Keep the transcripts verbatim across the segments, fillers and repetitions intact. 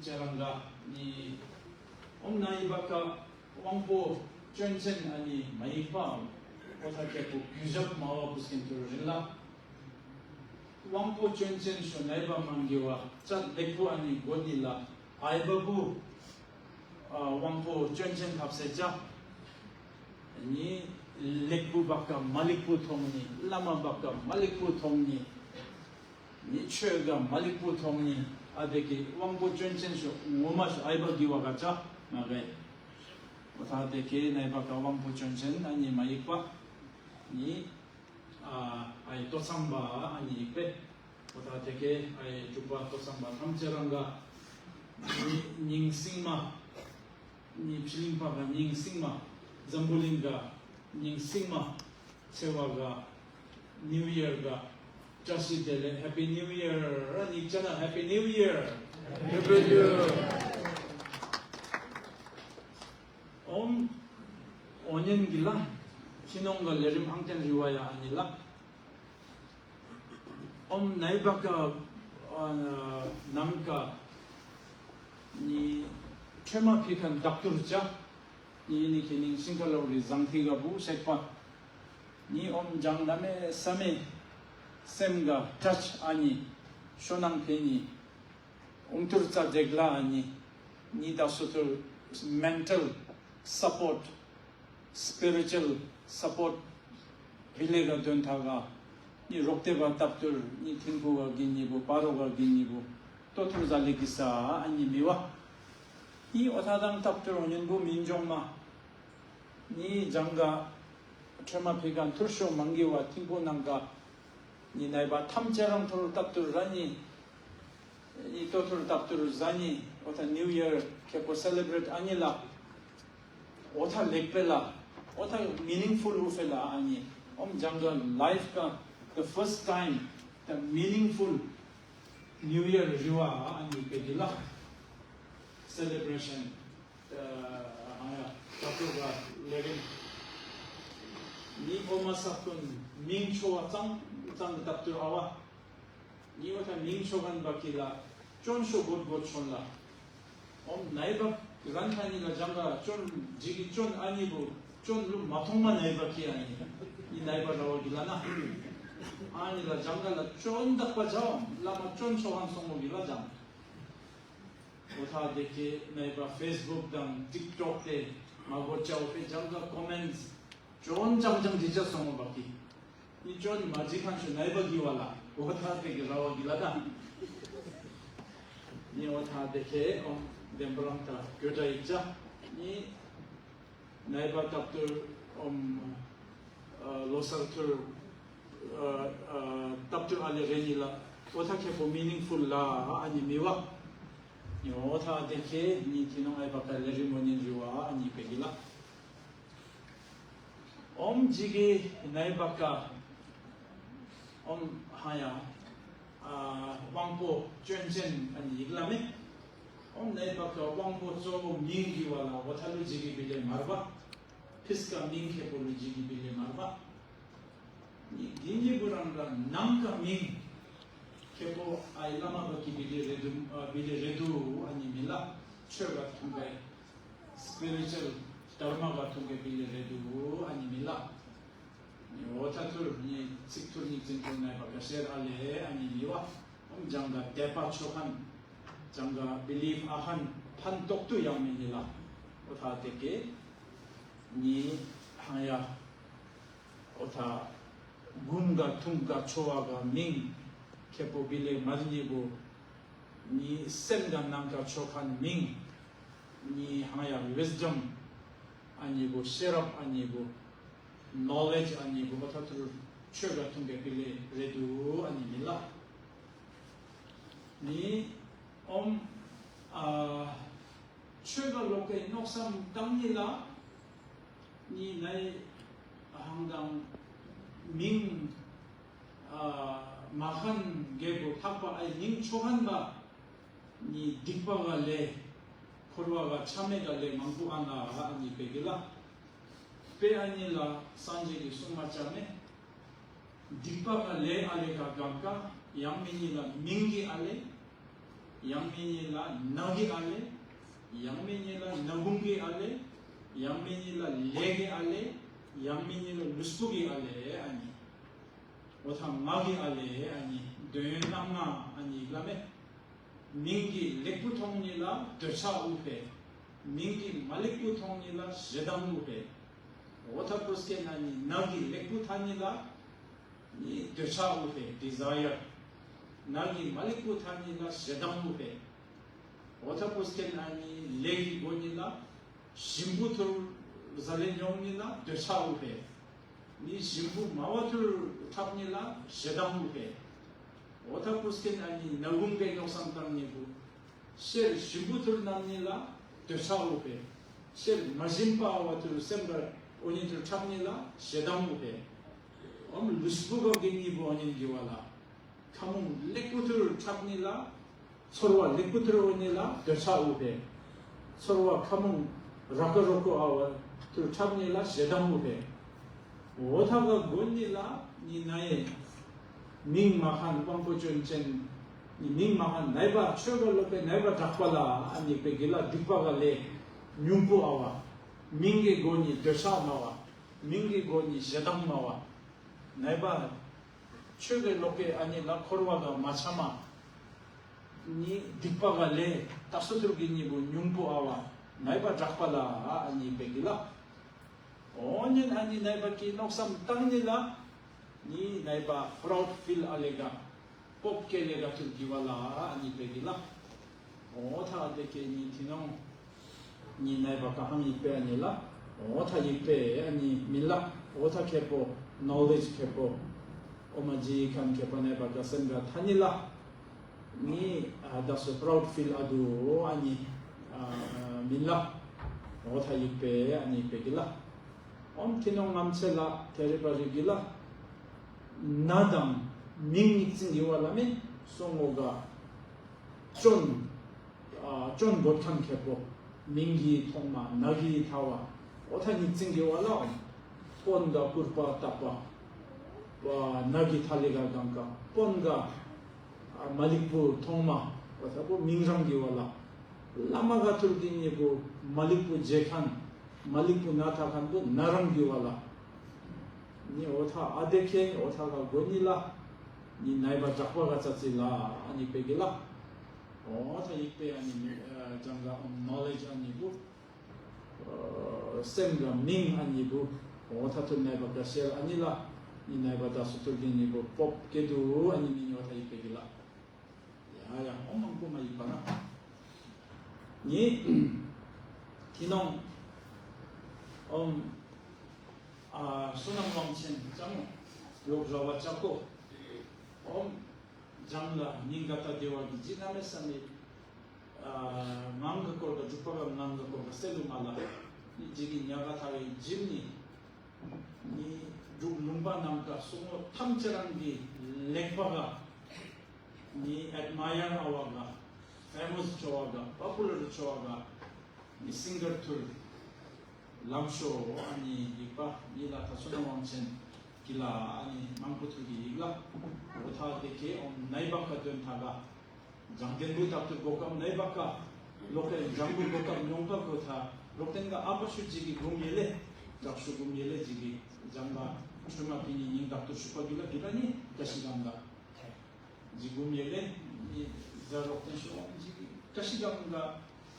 ཅེ་རང་ག་ནི་ཨོམ་ནའི་བ་ཀ་དབང་པོ་སྐྱོན་ཅན་ཨ་ནི་མ་ཡིག་པའམ་ཨོ་ཐ་ཁེ་པོ་གུ་ཞབས་མ་བ་བུ་སྐྱེན་ཐུར་རིན་ལ། དབང་པོ་སྐྱོན་ཅན་ཤོ་ནའི་བ་མང་གི་བ་ཅ་ལེགས་པོ་ཨ་ནི་གོ་ནི་ལ་ཨའི་བ་བུ་དབང་པོ་སྐྱོན་ཅན་ཁབ་སེ་ཅ། ནི་ལེགས་པོ་བ་ཀ་མ་ལེགས་པོ་མཐོང་ནི་བླ་མ་བ་ཀ་མ་ལེགས་པོ་མཐོང་ནི། ནི་ཆོས་ག་མ་ལེགས་པོ་མཐོང་ནི་ཨ་དེ་གི་དབང་པོ་སྐྱོན་ཅན་ཤོ་ངོ་མ་ཤོ་ཨའི་བ་གི་བ་ག་ཅ་མ་གའི། ཨོ་ཐ་དེ་གི་ནའི་བ་ཀ་དབང་པོ་སྐྱོན་ཅན་ཨ་ནི་མ་ཡིག་པ། ནི་ཨ་ཨའི་ཏོ་ཚང་བ་ཨ་ནི་ཡིག་པེ། ཨོ་ཐ་དེ་གི་ཨའི་དྲུག་པ་ཏོ་ཚང་བ་ཐམས་ཅད་རང་ག་ནི་ཉིང་སིང་མ། ནི་ཕྱི་གླིང་པ་ག་ཉིང་སིང་མ། འཛམ་བུ་གླིང་ག་ཉིང་སིང་མ། ཚེ་བ་ག་ནིའུ་ཡར་ག་བཀྲ་ཤིས་བདེ་ལེགས། Happy New Year། ར་ཉིག་ཅ་ན་Happy New Year། ཨོམ་ཨོ་ཉན་གི་ལ་ཕྱི་ནང་ག་ལས་རིམ་ཨང་ཏན་རི་བ་ཡ་ཨ་ནི་ལ། ཨོམ་ནའི་བ་ཀ་ནང་ག་ནི་ཁྲོས་མ་ཕི་ཁན་ཌོག་ཊར་ཅ། ནི་ནི་ཁེ་ནིང་ཤིང་ཁ་ལོ་རི་ཟང་ཐི་ག་བུ་སེག་པ། ནི་ཨོམ་ཇང་ན་མེ་ས་མེ་སེམས་ག་ཊ་ཆ་ཨ་ནི་ཤོ་ནང་ཕེ་ནི། ཨུང་ཐུར་ཙ་ཛེག་ལ་ཨ་ནི་ཉི་ད་སོ་ཐུར་མེན་ཊལ་སཔོརྚ་སི་པི་རི་ཅུ་ཨལ་སཔོརྚ་བི་ལེ་ག་དོན་ཐ་ག་ནི་རོག་ཏེ་བ་ཏབ་ཐུར་ནི་ཐིང་ཕུ་བ་གི་ཉི་བུ་པ་རོ་བ་གི་ཉི་བུ་ཏོ་ཐུར་ཛ་ལི་གི་ས་ཨ་ནི་མི་བ་ནི་ཨོ་ཐ་དང་ཏབ་ཐུར་ཨོ་ཉན་བུ་མིན་ཇོང་མ། ནི་ཇང་ག་ཁྲོས་མ་ཕི་ག་ཐུར་ཤོ་མང་གི་བ་ཐིང་པོ་ནང་ག་ནི་ནའི་བ་ཐམས་ཅད་རང་ཐུར་ཏབ་ཐུར་ར་ནི། ནི་ཏོ་ཐུར་ཏབ་ཐུར་ཟ་ནི་ཨོ་ཐ་ནིའུ་ཡར་ཁེ་པོ་སེ་ལེ་བྲེཊ་ཨ་ནི་ལ། ཨོ་ཐ་ལེགས་པེ་ལ། ཨོ་ཐ་མི་ནིང་ཕུལ་ཨུ་ཕེ་ལ་ཨ་ནི། ཨོམ་ཇང་ག་ལའིཕ་ག་the first time the meaningful New Year རི་བ་ཨ་ནི་པེ་གི་ལ། སེ་ལེ་བྲེ་ཤན། ཨ་ཡ་ད་ཕྲུ་གུ་ལེ་རིང་། ནི་ཨོ་མ་ས་ཀུན་མིང་ཆོ་བ་གཙང་གཙང་གི་ཏབ་ཏུ་ཨ་བ། ནི་ཨོ་ཐ་མིང་ཆོ་གན་བ་ཀི་ལ་ཅོན་ཤོ་གོད་གོད་ཆོན་ལ། ཨོམ་ནའི་བ་རན་ཐ་ནི་ལ་ཇང་ག་ཅོན་ཇི་གི་ཅོན་ཨ་ནི་བུ་ཅོན་ལུ་མ་ཐོང་མ་ནའི་བ་ཀི་ཨ་ནི། ནི་ནའི་བ་ར་བ་གི་ལ་ན། ཨ་ནི་ལ་ཇང་ག་ལ་ཅོན་དག་པ་ཇའོ་བླ་མ་ཅོན་ཆོ་གན་སོང་མོ་གི་ལ་ཇང་། ཨོ་ཐ་དེ་ཁེ་ནའི་བ་ཕེ་སི་བུག་དང་ཊིག་ཊོག་དེ་མ་གོ་ཅའོ་ཕེ་ཇང་ག་ཀོ་མེན་ཊི་ཅོན་ཅང་ཅང་ཇི་ཅ་སོང་བ་གི། ནི་ཅོན་མ་ཇི་ཁན་ཤོ་ནའི་བ་གི་བ་ལ་ཨོ་ཐ་དེ་གི་ར་བ་གི་ལ་ད། ནི་ཨོ་ཐ་དེ་ཁེ་ཨོམ་དེམ་པ་རང་ཐ་གྱོད་ད་ཡིག་ཅ། ནི་ནའི་བ་ཏབ་ཏུར་ཨོམ་ལོ་སར་ཐུར་ཏབ་ཏུར་ཨ་ལེ་རེ་ནི་ལ་ཨོ་ཐ་ཁེ་པོ་མི་ནིང་ཕུལ་ལ་ཨ་ནི་མི་བ། ནི་ཨོ་ཐ་དེ་ཁེ་ནི་ཐི་ནོང་ཨའི་བ་ཀ་ལེ་རི་མོ་ཉིན་རི་བ་ཨ་ནི་པེ་གི་ལ། ཨོམ་ཇི་གི་ནའི་བ་ཀ་ཨོམ་ཧ་ཡ་དབང་པོ་ཅོན་ཅན་ཨ་ནི་ཡིག་ལ་མེ། ཨོམ་ནའི་བ་ཀ་དབང་པོ་གཙོ་བོ་མིང་གི་བ་ལ་ཨོ་ཐ་ལུ་ཇི་གི་བི་ལེ་མར་བ། ཕིས་ཀ་མིང་ཁེ་པོ་ལུ་ཇི་གི་བི་ལེ་མར་བ། ནི་དེ་ཉི་བུ་རང་ག་ནང་ག་མིང་ཁེ་པོ་ཨའི་བླ་མ་བ་ཀི་བི་ལེ་རེ་དུ་ཨ་བི་ལེ་རེ་དུ་ཨ་ནི་མི་ལ་ཆོས་ག་ཐུང་ག་སི་པི་རི་ཅུ་ཨལ་དྷར་མ་ག་ཐུང་ག་བི་ལེ་རེ་དུ་ཨ་ནི་མི་ལ། ནི་ཨོ་ཐ་ཐུར་ནི་ཚིག་ཐུར་ནི་ཙིན་ཐུར་ནའི་བ་ཀ་ཤེར་ཨ་ལེ་ཨ་ནི་མི་བ། ཨོམ་ཇང་ག་དད་པ་ཆོ་ཁན་ཇང་ག་བི་ལིབ་ཨ་ཁན་ཕན་ཐོགས་ཏུ་ཡང་མི་ནི་ལ། ཨོ་ཐ་དེ་ཀེ་ནི་ཧང་ཡ། ཨོ་ཐ་གུམ་ག་ཐུང་ག་ཆོ་བ་ག་མིང་ཁེ་པོ་བི་ལེ་མ་རི་ཉི་བུ། ནི་སེམས་ག་ནང་ག་ཆོ་ཁན་མིང་། ནི་ཧང་ཡ་ཝིས་ཌམ་ཨ་ཉི་བུ་ཤེ་རབ་ཨ་ཉི་བུ། ནོ་ལེཇ་ཨ་ཉི་བུ་ཨོ་ཐ་ཐུར་ཆོས་ག་ཐུང་ག་བི་ལེ་རེ་དུ་ཨ་ཉི་མི་ལ། ནི་ཨོམ་ཨ་ཆོས་ག་ལོ་ཀའི་མནོ་བསམ་བཏང་ནི་ལ། ནི་ནའི་ཧང་དང་མིང་ཨ་མ་ཁན་གེ་གོ་ཐག་པ་ཨའི་མིང་ཆོ་ཁན་པ། ནི་སྡིག་པ་ག་ལས་འཁོར་བ་ག་ཆ་མེད་ག་ལས་མང་པོ་ཨ་ན་ཨ་ནི་པེ་གི་ལ། པེ་ཨ་ནི་ལ་སངས་རྒྱས་ཀྱི་གསུང་མ་ཆ་མེད། སྡིག་པ་ག་ལས་ཨ་ལེ་ག་གང་ག་ཡང་མི་ནི་ལ་མིང་གི་ཨ་ལེ། ཡང་མིན་ཉིད་ལ་ནག་གི་ཨ་ལེ། ཡང་མིན་ཉིད་ལ་ནག་གུང་གི་ཨ་ལེ། ཡང་མིན་ཉིད་ལ་ལས་ཀྱི་ཨ་ལེ། ཡང་མིན་ཉིད་ལ་ལུས་པོ་གི་ཨ་ལེ་ཨ་ནི། འོ་ཐ་ང་གི་ཨ་ལེ་ཨ་ནི་འདོད་ཡོན་རྣམ་ལྔ་ཨ་ནི་བླ་མེད། མིང་གི་ལེགས་པོ་མཐོང་ཉིད་ལ་འདོད་ཆགས་དབུགས་ཕེ། མིང་གི་མ་ལེགས་པོ་མཐོང་ཉིད་ལ་ཞེ་སྡང་དབུགས་ཕེ། འོ་ཐ་པུས་ཀན་ཨ་ནི་ནག་གི་ལེགས་པོ་ཐ་ཉིད་ལ་ནི་འདོད་ཆགས་དབུགས་ཕེ། ཌི་ཛའི་ཡར། ནག་གི་མ་ལེགས་པོ་ཐ་ཉིད་ལ་ཞེ་སྡང་དབུགས་ཕེ། འོ་ཐ་པུས་ཀན་ཨ་ནི་ལས་ཀྱི་སྒོ་ཉིད་ལ། ཞིམ་པོ་ཐུར་ཟ་ལེ་མྱོང་ཉིད་ལ་འདོད་ཆགས་དབུགས་ཕེ། ནི་ཞིམ་པོ་མ་བ་ཐུར་འཁྲབ་ཉིད་ལ་ཞེ་སྡང་དབུགས་ཕེ། འོ་ཐ་པུས་ཀན་ཨ་ནི་ནག་གུང་གི་རྙོག་བསམ་བཏང་ཉིད་བུ། ཤེར་ཞིམ་པོ་ཐུར་རྣམ་ཉིད་ལ་འདོད་ཆགས་དབུགས་ཕེ། ཤེར་མ་ཞིམ་པ་བ་ཐུར་སེམས་པར་འོ་ཉིད་ཐུར་འཁྲབ་ཉིད་ལ་ཞེ་སྡང་དབུགས་ཕེ། འོམ་ལུས་པོ་ག་གི་ཉིད་བུ་འོ་ཉིད་གི་བ་ལ། ཁ་མོང་ལེགས་པོ་ཐུར་འཁྲབ་ཉིད་ལ། ཚོར་བ་ལེགས་པོ་ཐུར་འོ་ཉིད་ལ་འདོད་ཆགས་དབུགས་ཕེ། ཚོར་བ་ཁ་མོང་ར་ཀ་རོ་ཀོ་ཨ་བ་ཐུར་འཁྲབ་ཉིད་ལ་ཞེ་སྡང་དབུགས་ཕེ། འོ་ཐ་ག་དགོན་ཉིད་ལ་ཉི་ན་ཡེ། མིང་མ་ཁན་དབང་པོ་སྐྱོན་ཅན། མིང་མ་ཁན་ནའི་པ་ཆོས་ག་ལོ་པའི་ནའི་པ་དྲག་པ་ལ་ཨ་ནི་པའི་གི་ལ་སྡིག་པ་ག་ལས་ཉུང་པོ་ཨ་བ། མིང་གི་སྒོ་ཉིད་འདོད་ཆགས་མ་བ། མིང་གི་སྒོ་ཉིད་ཞེ་སྡང་མ་བ། ནའི་པ། ཆོས་ཀྱི་ལོ་ཀའི་ཨ་ནི་ལ་འཁོར་བ་ག་མ་ཆ་མ། ནི་སྡིག་པ་ག་ལས་ད་སོ་ཐུར་གི་ཉིད་བུ་ཉུང་པོ་ཨ་བ། ནའི་པ་དྲག་པ་ལ་ཨ་ནི་པའི་གི་ལ། འོ་ཉིད་ཨ་ནི་ནའི་པ་གི་མནོ་བསམ་བཏང་ནི་ལ། ནི་ནའི་པ་proud feel ཨ་ལེ་ག་སྤོབས་སྐྱེ་ལེ་ག་ཐུར་གི་བ་ལ་ཨ་ནི་པའི་གི་ལ། འོ་ཐ་དེ་ཀེ་ཉི་ཐི་ནོང་། ཉི་ནའི་པ་ཀ་ཧང་ཡིག་པེ་ཨ་ནི་ལ། འོ་ཐ་ཡིག་པེ་ཨ་ནི་མི་ལ། འོ་ཐ་ཁེ་པོ་knowledge ཁེ་པོ། འོ་མ་ཇི་ཁན་ཁེ་པོ་ནའི་པ་ཀ་སེམས་ག་ཐ་ནི་ལ། ཉི་ཨ་ད་སོ་proud feel ཨ་དུ་ཨ་ནི་ཨ་མི་ལ། འོ་ཐ་ཡིག་པེ་ཨ་ནི་པེ་གི་ལ། འོམ་ཐི་ནོང་ངམ་ཚེ་ལ་ཐེ་རི་པ་རི་གི་ལ། ན་དང་མིང་ཉིག་ཙིང་གི་བ་ལ་མེ་སོང་ངོ་ག་སྐྱོན། ཨ་སྐྱོན་འགོད་ཁན་ཁེ་པོ། མིང་གི་ཐོག་མ་ན་གི་ཐ་བ། འོ་ཐ་ཉིག་ཙིང་གི་བ་ལ་འོམ། སྤོན་ག་སྐུར་པ་བཏབ་པ། ན་གི་ཐ་ལི་ག་གང་ག་སྤོན་ག་ཨ་མ་ལིག་པུ་ཐོང་མ། འོ་ཐ་པོ་མིང་རང་གི་བ་ལ། བླ་མ་ག་ཐུར་གི་ཉེ་པོ་མ་ལིག་པུ་ཇེ་ཁན། མ་ལིག་པུ་ན་ཐ་ཁན་པོ་ན་རང་གི་བ་ལ། ཉེ་འོ་ཐ་ཨ་དེ་ཁེ་འོ་ཐ་ག་གོ་ཉི་ལ། ཉི་ནའི་པ་དྲག་པ་ག་ཙ་ཙི་ལ་ཨ་ནི་པེ་གི་ལ། འོ་ཐ་ཡིག་པེ་ཨ་ནི་ཨ་ཇང་ག་ཨམ་knowledge ཨ་ནི་པོ། སེམས་ལ་མིང་ཨ་ནི་བུ། འོ་ཐ་ཐུར་ནའི་པ་ག་ཤེལ་ཨ་ནི་ལ། ཉི་ནའི་པ་ད་སུ་ཐུར་གི་ནི་བུ་པོབ་ཀེ་དུ་ཨ་ནི་མིང་འོ་ཐ་ཡིག་པེ་གི་ལ། ཡ་ཡ་ཨོ་མང་པོ་མ་ཡིག་པ་ན། ཉི། ཐི་ནོང་། ཨོམ། ཨ་བསོད་ནམས་དབང་ཆེན་ལྕམ་མོ། ཡོག་ར་བ་ལྕགས་པོ། ཨོམ། འཇམ་ལ་ཉིན་ག་ད་བདེ་བ་གི་ཇི་ན་མེ་ས་མེ། ཨ་ངང་གི་སྐོར་ག་འབྲུག་པ་ག་ངང་གི་སྐོར་ག་སེ་ལུ་མ་ལ། ནི་ཇི་གི་ཉ་ག་ཐ་བའི་ཇིམ་ནི། ནི་འབྲུག་ལུང་པ་ནང་ག་སོ་ངོ་ཐམས་ཅད་རང་གི་ལེགས་པ་ག། ནི་ཨེཌ་མ་ཡར་ཨ་བ་ག་ཕེ་མོས་ཆོ་བ་ག་པོ་པུ་ལར་ཆོ་བ་ག་ནི་སིང་གར་ཐུར། ལམ་ཤོ་ཨ་ནི་ཡིག་པ་ནི་ལ་ཐ་སོ་ན་དབང་ཆེན་གི་ལ་ཨ་ནི་མང་པོ་ཐུར་གི་ཡིག་ལ། འོ་ཐ་དེ་ཁེ་ཨོམ་ནའི་པ་ཀ་དོན་ཐ་ག། འཇང་བརྟན་པོའི་དབ་ཐུར་གོ་སྐབས་ནའི་པ་ཀ། ལོ་ཀའི་འཇང་པོའི་གོ་སྐབས་ཉོང་པ་གོ་ཐ་ལོག་བརྟན་ག་ཨ་པ་ཤུ་ཇི་གི་གུམ་ཡེ་ལེ། དྲག་ཤུ་གུམ་ཡེ་ལེ་ཇི་གི་འཇང་པ་ཁྲོས་མ་པི་ནི་ཉིང་དབ་ཐུར་ཤུ་པ་གི་ལ་གི་ལ་ནི་ཀ་ཤི་གམ་ག། ཇི་གུམ་ཡེ་ལེ། ནི་ཟ་ལོག་བརྟན་ཤོ་ཇི་གི་ཀ་ཤི་གམ་ག།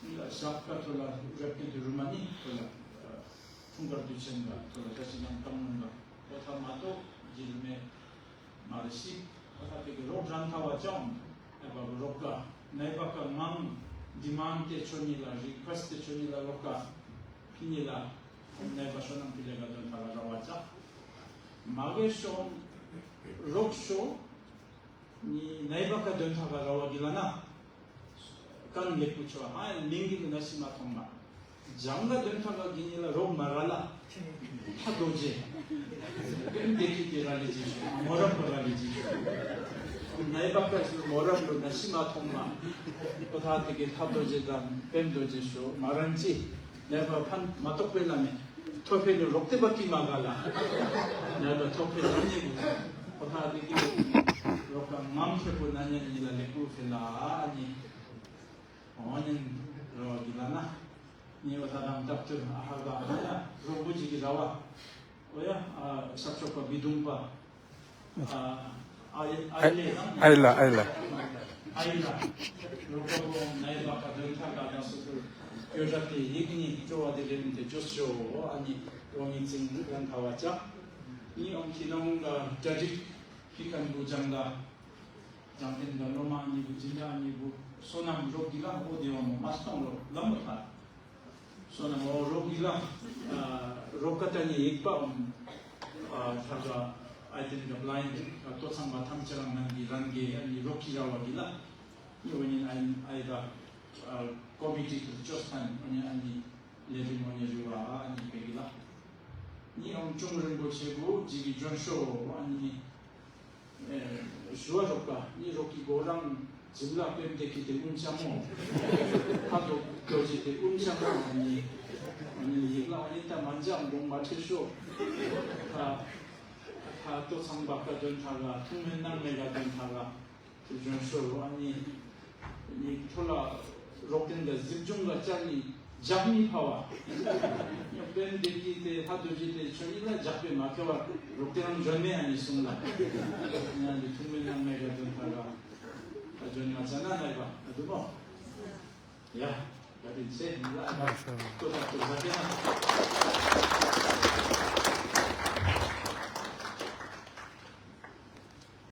ནི་ལ་ཞབས་ཀ་ཐོ་ལ་རབ་ཀན་དུ་རུ་མ་ནི་ཐོ་ལ། འཁྲུངས་སྐར་དུས་ཆེན་ག་ཐོ་ལ་ཀ་ཤི་གམ་ཀམ་ནང་ག། ཐོ་ཐ་མ་ཏོ་ཇི་རུ་མེ། མ་རེ་ཤི། ཨ་ཐ་ཏེ་གི་རོགས་རང་ཐ་བ་ཅང་། ཨེ་བ་གི་རོགས་ཀ་ནའི་པ་ཀ་ངང་ཌི་མན་ཌ་ཏེ་ཆོ་ནི་ལ་རི་ཁུ་ཨེ་སི་ཊ་ཏེ་ཆོ་ནི་ལ་རོགས་ཀ་ཕི་ནི་ལ་ནའི་པ་ཤོ་ནང་ཕི་ལེ་ག་དོན་ཐ་ག་ར་བ་ཅག་མ་གེ་ཤོ་རོགས་ཤོ་ནི་ནའི་པ་ཀ་དོན་ཐ་ག་ར་བ་གི་ལ་ན། ཀན་ལེགས་པོ་ཆོ་ཧ་ཡང་མིང་གི་ལུ་ན་ཤི་མ་ཐོང་མ། ཇང་ག་དོན་ཐ་ག་གི་ཉི་ལ་རོག་མ་ར་ལ། ཐ་རྡོ་རྗེ། ཀན་དེ་ཁི་དེ་ར་ལི་ཇི་ཤོ་མོ་རབ་ག་ར་ལི་ཇི་ཤོ། ནའི་པ་ཀ་ཤོ་མོ་རབ་ལུ་ན་ཤི་མ་ཐོང་མ། ཁོ་ཐ་དེ་གི་ཐ་རྡོ་རྗེ་དང་པེམ་རྡོ་རྗེ་ཤོ་མ་རན་ཅི། ནའི་པ་ཕན་མ་ཏོག་པེ་ལ་མེ། ཐོ་ཕེ་ལུ་རོག་ཏེ་བ་ཀི་མ་ག་ལ། ནའི་པ་ཐོ་ཕེ་ལ་ཉེ་གུ། ཁོ་ཐ་དེ་གི་རོག་ག་ངམ་ཁེ་པོ་ན་ཉ་ཉི་ལ་ལེགས་པོ་ཕེ་ལ་ཨ་ཉི། ཨོ་ཉན་རོ་གི་ལ་ན། ཉེ་བ་ད་དང་ཏག་ཏུ་ཨ་ཧ་ག་ཨ་ཡ་རོ་བུ་ཇི་གི་ར་བ། ཨོ་ཡ་ཨ་ཤབ་ཤོབ་པ་བི་དུང་པ། ཨ་ཨ་ཡ་ཨ་ཡ་ལེ་ཨ་ཡ་ལ་ཨ་ཡ་ལ། ཨ་ཡ་ལ། རོ་བུ་ནའི་བ་ཀ་དོན་ཐ་ག་དང་སོ་སོ་ཡོད་ར་ཏེ་ཡིག་ནི་ཅོ་བ་དེ་རེ་མི་ཏེ་ཅོ་ཤོ། ཨ་ནི་རོ་ཉི་ཚིང་རན་ཐ་བ་ཅག་ནི་ཨོམ་ཁི་ནོང་ག་གྲ་སྒྲིག་ཕི་ཁན་བུ་ཅང་ག། ལྗང་ཕན་དང་སློབ་མ་གཉིས་པོ་སྦྱིན་བདག་གཉིས་པོ་བསོད་ནམས་རོགས་ཀྱི་ལ་འོ་དེ་བ་མོ་མ་སྟོང་རོགས་ལ་མོ་ཐ། བསོད་ནམས་འོ་རོགས་ཀྱི་ལ་རོགས་ཀ་ཏ་ནི་ཡིག་པའམ་ཐར་ག་ཨའི་ཏེན་ག་བླ་ཡིན་ག་ཏོ་ཚང་མ་ཐམས་ཅད་རང་ནང་གི་རང་གི་ཨ་ནི་རོགས་ཀྱི་ར་བ་གི་ལ་ནི་འོ་ཉིན་ཨའི་ཨའི་ག་ཀོ་མི་ཊི་དུ་ཅོས་ཐན་འོ་ཉིན་ཨ་ནི་ལེ་རིང་འོ་ཉིན་རི་བ་ཨ་ནི་པེ་གི་ལ་ནི་ཨོང་ཅུང་རིན་པོ་ཆེ་གོ་ཇི་གི་ལྗོན་ཤོ་ཨ་ནི། ཞུ་བ་རོགས་པ་ནི་རོགས་ཀྱི་གོ་རང་འཛིན་ལ་པེམ་དེ་ཀི་དེ་ཨུན་ཆ་མོ། ཧ་དོ་དོ་ཇི་དེ་ཨུན་ཆ་མོ་ནི། ནི་ཡིག་ལ་ཨ་ནི་ད་མ་འཇམ་རོང་མ་ཁྲེ་ཤོ། ད་ད་ཏོ་ཚང་བ་ཀ་དོན་ཐ་ག་ཐུང་མེད་ནང་མེད་ག་དོན་ཐ་ག་དེ་ལྗོན་ཤོ་རོ་ཨ་ནི། ནི་ཁྲོ་ལ་རོགས་དེན་ག་གཟིམ་ཆུང་ག་ཅག་ནི། ཇག་ནི་ཕ་བ། པེན་དེ་ཀི་དེ་ཧ་དུ་ཇི་དེ་ཆོ་ཡི་ལ་ཇག་པེ་མ་ཁེ་བ་རོགས་དེ་རང་འཇོན་མེ་ཨ་ནི་སུང་ལ། ང་འདི་ཐུང་མེ་ནང་མེ་ག་དོན་ཐ་ག་ད་འཇོན་ང་ཙ་ན་ནའི་བ་ཨ་དུ་མོ། ཡ། ག་དེ་ཚེ་ནི་ལ་ཨ་ཏོ་ད་ཏོ་ཟ་ཁེ་ན།